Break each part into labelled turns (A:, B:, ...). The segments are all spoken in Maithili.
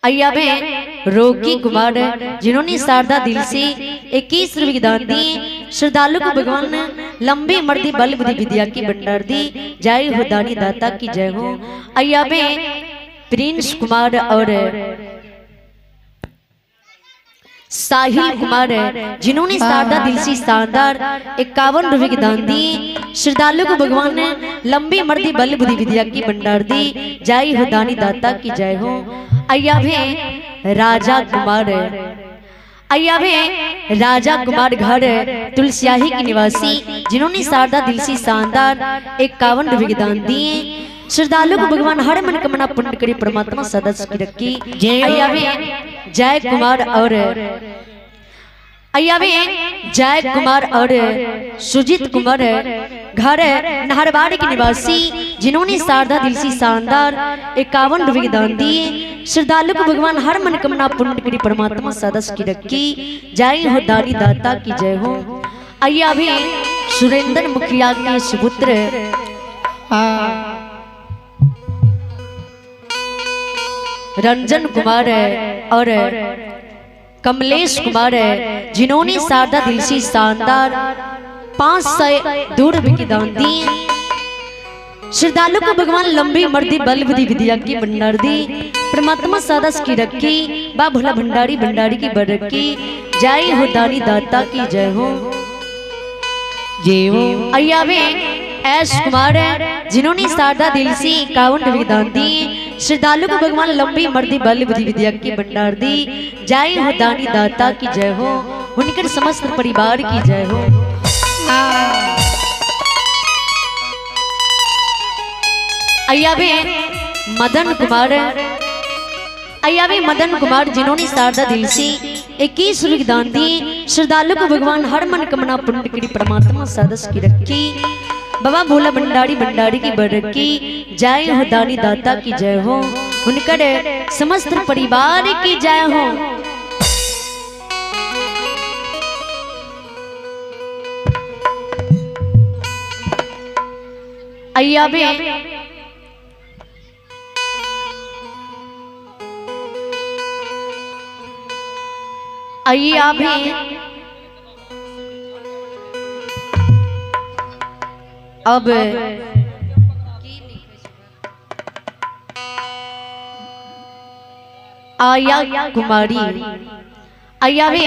A: अय्याबे रोकी कुमार जिन्होंने शारदा दिल से 21 रुपये की दान दी। श्रद्धालु को भगवान लंबी मर्दी बल बुद्धि विद्या की भंडार दी। जय हो दानी दाता की जय हो। अय्याबे प्रिंस कुमार और साहिल कुमार जिन्होंने शारदा दिल से शानदार 51 रुपये की दान दी। श्रद्धालु को भगवान ने लंबी मर्दी बल बुद्धि विद्या की भंडार दी। जय हो दानी दाता की जय हो। अय्याबे राजा कुमार, अय्याबे राजा कुमार घर तुलसियाही के निवासी जिन्होंने शारदा दिल से शानदार 51 रुपये की दान दिए। श्रद्धालु को भगवान हर मन कमना पुण्य करी परमात्मा सदा सुखी रखी। अय्याबे जय कुमार और अय्याबे जय कुमार और सुजीत कुमार घर नाहरबाड़ के निवासी जिन्होंने शारदा दिल से शानदार 51 रुपये की दान दिए। श्रद्धालु को भगवान हर मन कमना पुण्य करी परमात्मा सदा सुखी रखी। जय हो दानी दाता की जय हो। अय्याबे सुरेंद्र मुखिया के सुपुत्र रंजन कुमार और कमलेश कुमार जिन्होंने शारदा दिल से शानदार 502 रुपये की दान दी। श्रद्धालु को भगवान लंबी मर्दी बल बुद्धि विद्या की भंडार दी। परमात्मा सदा की रखी बा भोला भंडारी भंडारी की बरकी। जय हो दानी दाता की जय हो। अय्याबे ऐश कुमार जिन्होंने शारदा दिल से 51 रुपये की दान दी। श्रद्धालु को भगवान लंबी मर्दी बल बुद्धि विद्या की भंडार दी। जय हो दानी दाता की जय हो। उनके समस्त परिवार की जय हो। अय्याबे मदन कुमार, अय्याबे मदन कुमार जिन्होंने शारदा दिल से 21 रुपये की दान दी। श्रद्धालु को भगवान हर मन कमना पुण्य करी परमात्मा सदा सुखी रखी। बाबा भोला भंडारी भंडारी की बरकी। जय हो दानी दाता की जय हो। उनकर समस्त परिवार की जय हो। अय्याबे अय्याबे अब आया कुमारी, अय्याबे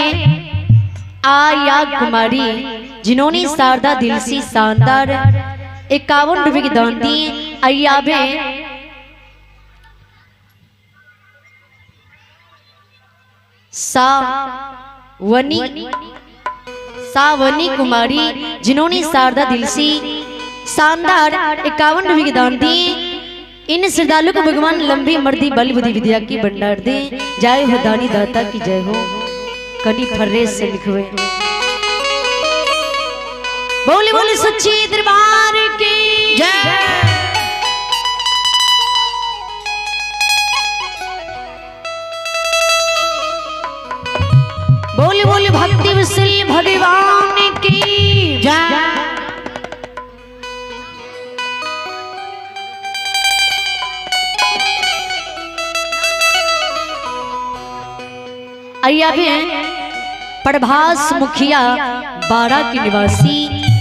A: आया कुमारी जिन्होंने शारदा दिल से शानदार 51 रुपये की दान दी। अय्याबे सावनी सावनी कुमारी जिन्होंने शारदा दिल से शानदार 51 रुपये की दान दी। इन श्रद्धालु को भगवान लंबी मर्दी बल बुद्धि विद्या की भंडार दे। जय हो दानी दाता की जय हो। कनी फर्रे से लिखवे बोले बोले सच्ची दरबार की जय। बोले बोले भक्ति वत्सल भगवान की जय। अय्याबे प्रभास मुखिया बारा के निवासी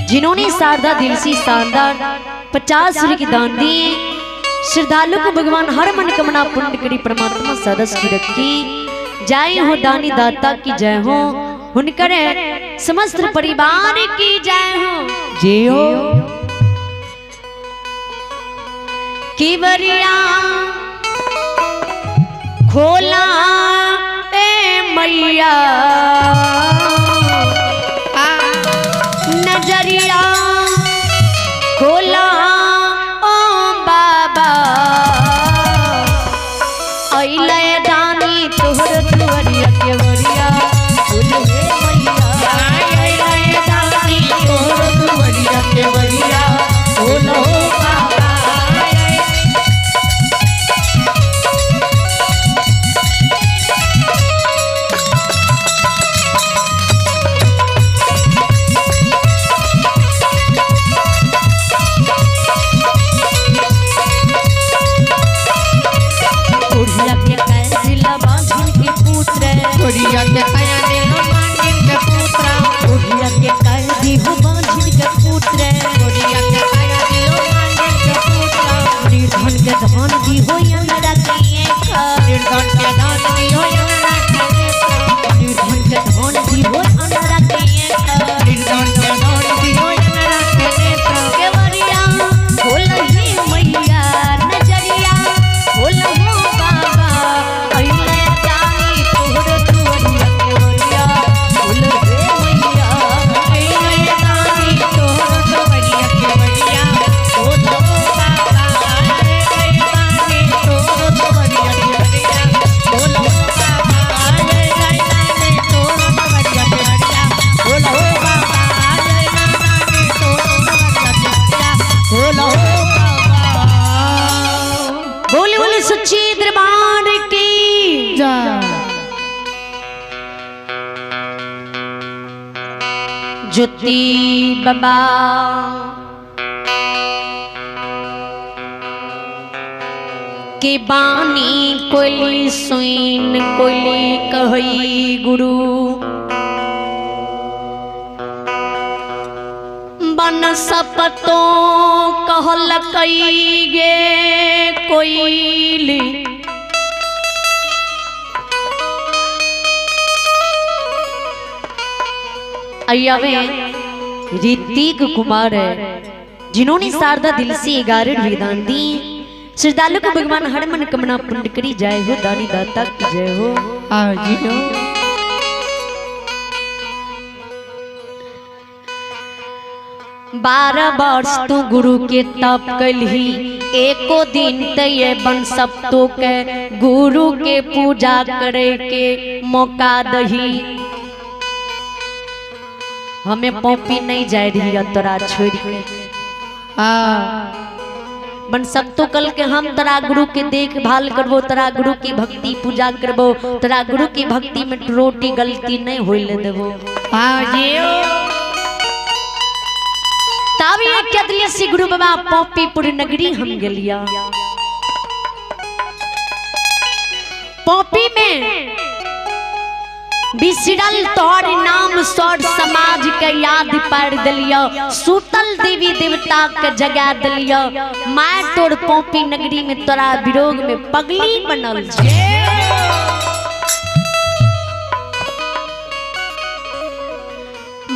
A: जिन्होंने शारदा दिल से शानदार 50 रुपये की दान दिए। श्रद्धालु को भगवान हर मन कमना पुण्य करी परमात्मा सदा सुखी रखी। जय हो दानी दाता की जय हो। उनकर समस्त परिवार की जय हो।
B: जय हो।
A: केवरिया खोला ए मैया नजरिया खोला ओ बाबा अइले दानी तोहर दुआरिया केवरिया खोल हे मैया
B: अइले दानी तोहर दुआरिया केवरिया खोल हो बाबा।
A: बुढ़िया के कैसे लबा
B: कोढ़िया के काया देलो बांझिन के पुत्र।
A: कोढ़िया के काया दिहो बांझिन के पुत्र।
B: कोढ़िया के काया दिहो बांझिन के पुत्र।
A: निर्धन के धन दिहो अंधरा के एक।
B: निर्धन के धन दिहो अंधरा के एक।
A: निर्धन के धन दिहो अंधरा के एक।
B: निर्धन के धन दिहो अंधरा के एक।
A: केवड़िया खोलही मैया नजरिया खोलहो बाबा अइले जानी तोहर दुआरिया केवड़िया खोल रे मैया।
B: अइले दानी तोहर दुआरिया केवड़िया खोलो बाबा। अइले दानी तोहर दुआरिया केवड़िया खोलो बाबा। अइले दानी तोहर दुआरिया केवड़िया खोलो बाबा। अइले दानी तोहर दुआरिया केवड़िया खोलो बाबा।
A: बोले बोले सच्ची दरबार की
B: जय।
A: ज्योति बाबा के बानी कोली सुन कोली कहई गुरु बन सपतो कहल कई गे कोइली अय्यावे ऋतिक कुमार है जिन्होंने शारदा दिल से 11 विधान दी। श्रद्धालु को भगवान हर मन कमना पुण्य करी। जय हो दानी दाता की जय हो।
B: जियो।
A: 12 वर्ष तू गुरु के तप कलही एको दिन तय बन सब तो के गुरु के पूजा करे के मौका दही। हमें पौपी नहीं जाए रही है तोरा छोड़ के। बन सब तो कल के हम तोरा गुरु के देखभाल करबो, तोरा गुरु की भक्ति पूजा करबो, तोरा गुरु की भक्ति में रोटी गलती नहीं होइले देबो।
B: जियो।
A: तब ये क्या दिलिया सी गुरु बाबा पौपीपुर नगरी हम गेलिया। पौपी में बिसरल तोहर नाम सौर समाज के याद पार दिलिया, सूतल देवी देवता के जगा दिलिया। माय तोर पौपी नगरी में तोरा विरोग में पगली बनल छे।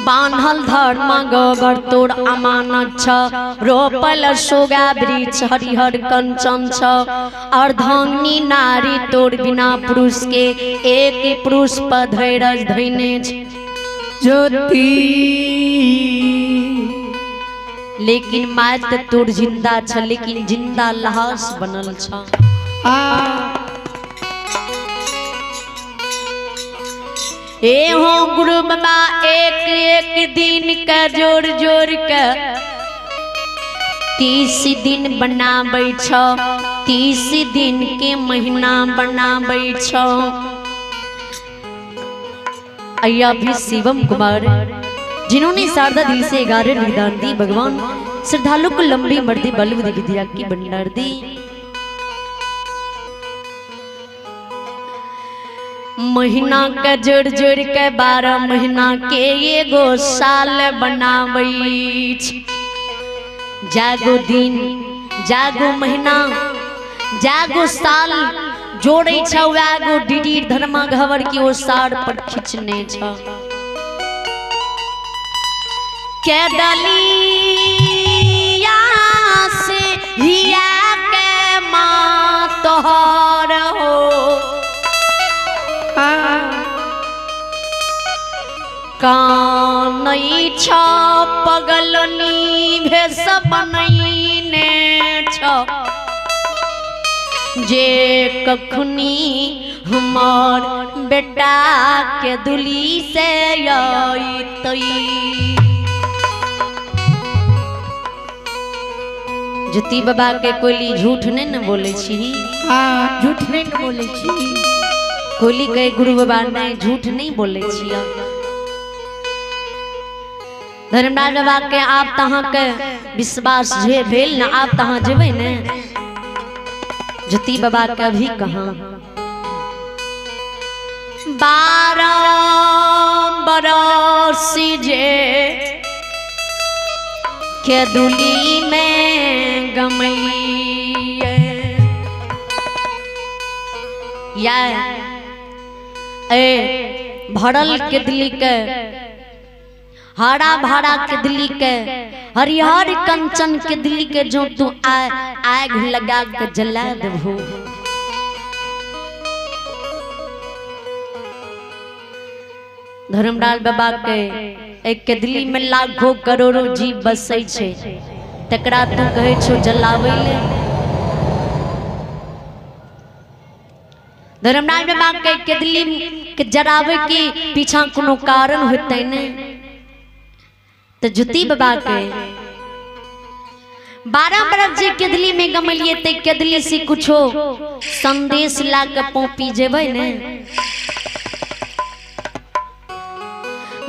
A: बान्हल धर्म गोबर तोर अमानत छ, रोपल सोगा वृक्ष हरिहर कंचन छ। अर्धांगिनी नारी तोर बिना पुरुष के एक पुरुष पर धैर्य धैने छ।
B: ज्योति।
A: लेकिन my त तोर जिंदा छ, लेकिन जिंदा लाश बनल छ। ए हो गुरु बाबा एक एक दिन के जोर जोर के 30 दिन बनाबै छ, 30 दिन के महीना बनाबै छ। अय्या भी शिवम कुमार जिन्होंने शारदा दिल से 11 विधान दी। भगवान श्रद्धालु को लंबी मर्दी बल बुद्धि विद्या की भंडार दी। महीना के जोड़ जोड़ के 12 महीना के एगो साल बनाबै छ। जागो दिन जागो महीना जागो साल जोड़े छ, वैगो डीडी धर्मा घवर की ओ सार पर खिंचने छ। के दलिया से हिया के माँ तोहर हो कानै छ पगलनी भेष बनैने छ। जे कखनी हमार बेटा के दुली से अइतै। ज्योति बाबा के कोइली झूठ नहीं न बोले छी।
B: झूठ नहीं न बोले छी।
A: कोइली के गुरु बाबा नहीं झूठ नहीं बोले छी। धर्मराज बाबा के आप तहाँ के विश्वास जे भेल न आप तहाँ जेबै ने। ज्योति बाबा के अभी कहाँ 12 बरस जे के दुली में गमलिए या ए भरल के दिली के हरा भरा के दिली के हरिहर कंचन के दिली के जो तू आग लगा के जला देबो। धर्मलाल बाबा के एक के दिल्ली में लाखों करोड़ों जीव बसै छै, तकरा तू कहै छो जलाबै ले। धर्मलाल बाबा के के दिल्ली के जराबै के पीछा कोनो कारण होतै ने। तो ज्योति बाबा के 12 बरस जे केदली में गमलिए ते केदली से कुछो संदेश ला के पौपी जेबै ने।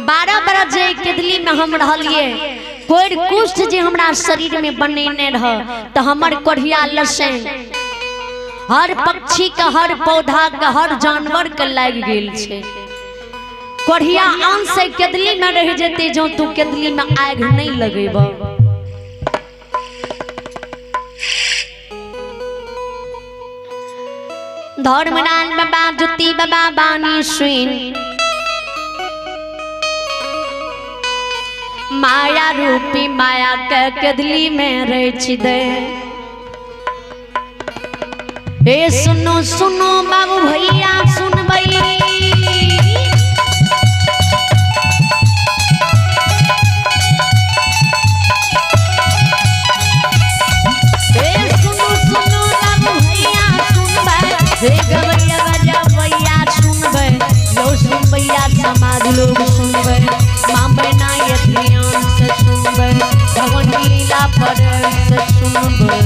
A: 12 बरस जे केदली में हम रहलिए, कोई कुष्ठ जे हमरा शरीर में बनेने रह तो हमर कोढ़िया लसैन हर पक्षी के हर पौधा के हर जानवर के लागि गेल छै। कोढ़िया आन से केदली में रह जेते जो तू केदली में आग नहीं लगेब। धर्मलाल बाबा ज्योति बाबा बानी सुन माया रूपी माया के केदली में रच दे। ए सुनो सुनो बाबू भैया सुनबई, ए सुनो सुनो बाबू भैया सुनबै, हे गवैया बजबैया सुनबै, लो सुनबैया समाज लोग सुनबै, माँ बहना ये ध्यान से सुनबै, भगवान लीला पर से सुनबै।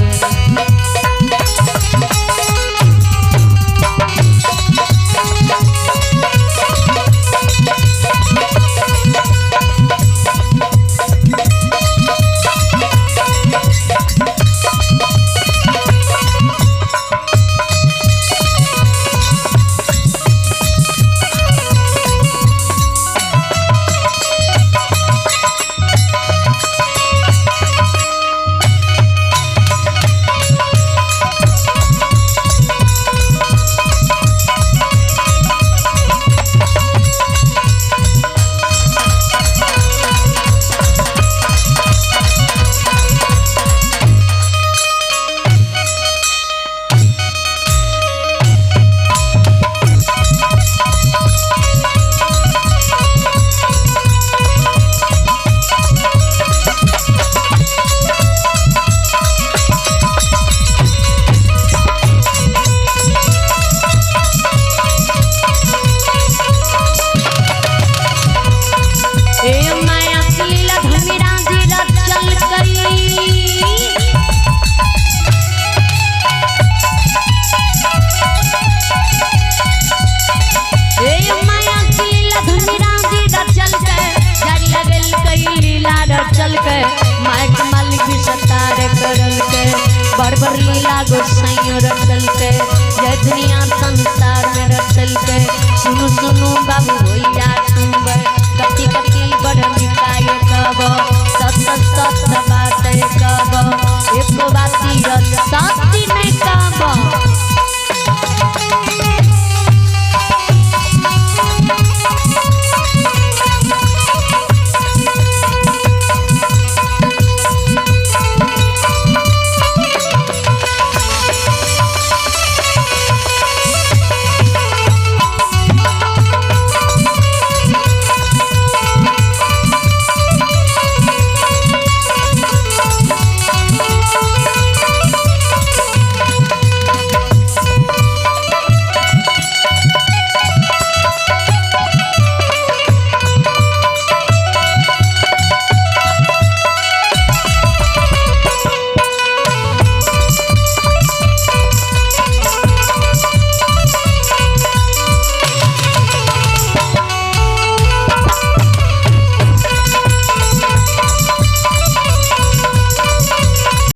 A: बड़ लीला गोसाइयों रचल के जय दुनिया संसार में रचल के। सुनो सुनो बाबू।